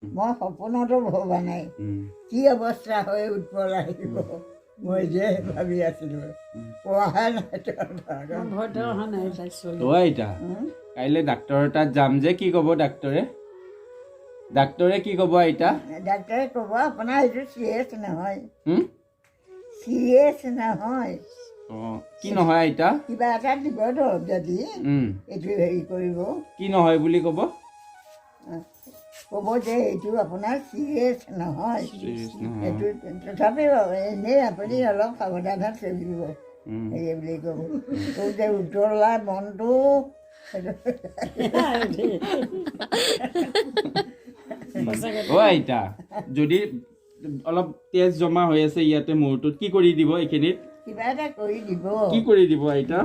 মই সপোনতো ভবা নাই কি অৱস্থা হৈ উৎপল আহিব। মই যে ভাবি আছিলোঁ, পোৱাহে নাই তহঁতৰ আগত। ভয়তো অহা নাই তাই চলি। অ আইতা, কাইলৈ ডাক্তৰৰ তাত যাম যে, কি ক'ব ডাক্তৰে? ডাক্তৰে কি ক'ব আইতা? ডাক্তৰে ক'ব, আপোনাৰ এইটো চিৰিয়াছ নহয়। হুম? চিৰিয়াছ নহয়। অঁ, কি নহয় আইতা? কিবা এটা দিব দৰৱ যদি এইটো হেৰি কৰিব। কি নহয় বুলি ক'ব? ক'ব যে এইটো আপোনাৰ চিৰিয়াছ নহয়। Serious নহয়। এইটো তথাপিও এনেই আপুনি অলপ সাৱধানে চলিব, সেই বুলি ক'ব। তোৰ যে উতলা মনটো সেইটো। অ আইতা, যদি অলপ তেজ জমা হৈ আছে ইয়াতে মূৰটোত, কি কৰি দিব এইখিনিত? কিবা এটা কৰি দিব। কি কৰি দিব আইতা?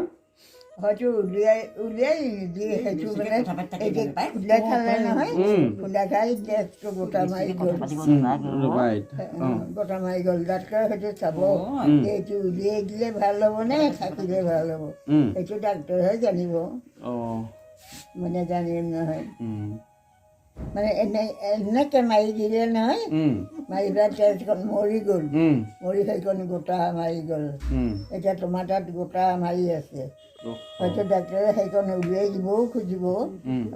হয়তো উলিয়াই উলিয়াই নিদিয়ে সেইটো, মানে এই খুন্দা খালে নহয়, খুন্দা খাই তেজটো গোটা মাৰি গ'ল। ৰ'বা আইতা, অঁ। গোটা মাৰি গ'ল। ডাক্তৰে সেইটো চাব যে এইটো উলিয়াই দিলে ভাল হ'ব নে থাকিলে ভাল হ'ব। সেইটো ডাক্তৰেহে জানিব। মানে জানিম নহয়। মানে এনেকৈ মাৰি দিলে নহয়, মাৰি পেলাই তেজকণ মৰি গ'ল, মৰি সেইকণ গোটা মাৰি গ'ল। এতিয়া তোমাৰ তাত গোটা মাৰি আছে। হয়তো ডাক্তৰে সেইকণ উলিয়াই দিবও খুজিব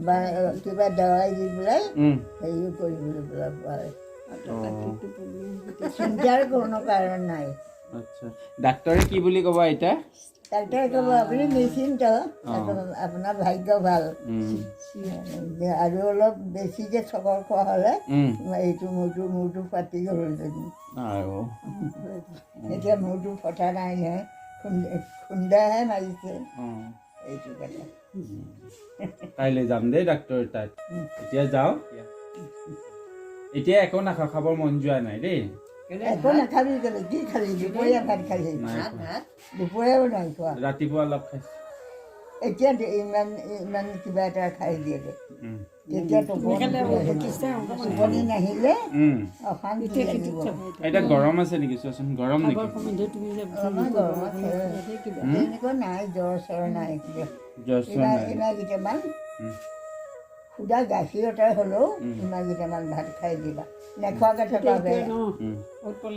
বা কিবা দাৱাই দি পেলাই হেৰিও কৰিবলৈ পেলাই পাৰে। চিন্তাৰ কোনো কাৰণ নাই। আচ্ছা, ডাক্তৰে কি বুলি ক'ব আইতা? ডাক্তৰে ক'ব, আপুনি নিশ্চিন্ত, আপোনাৰ ভাগ্য ভাল। আৰু অলপ বেছিকৈ চকৰ খোৱা হ'লে এইটো মূৰটো ফাটি গ'লহেঁতেন। আৰু এতিয়া মূৰটো ফটা নাই নহয়, খুন্দাহে মাৰিছে। এইটো কথা। কাইলৈ যাম দেই ডাক্তৰ তাত। এতিয়া যাওঁ, এতিয়া একো নাখাওঁ, খাবৰ মন যোৱা নাই দেই। একো নাখাবি কেলে? কি খালি? দুপৰীয়া ভাত খালি? নাই খোৱা। দুপৰীয়াও নাই খোৱা? ৰাতিপুৱা অলপ খাইছোঁ। এতিয়া ইমান ইমান কিবা এটা খাই দিয়ে, তেতিয়া টোপনি নাহিলে অশান্তি লাগিব। আইতা, গৰম আছে নেকি চোৱাচোন, গৰম নেকি? আমাৰ গৰম আছে, তেনেকুৱা নাই, জ্বৰ চৰ নাই। জ্বৰ চৰ ইমান নাই? ইমান কেইটামান সুদা গাখীৰতে হ'লেও ইমান কেইটামান ভাত খাই দিবা, নোখোৱাকৈ থকা বেয়া। উম। উৎপল।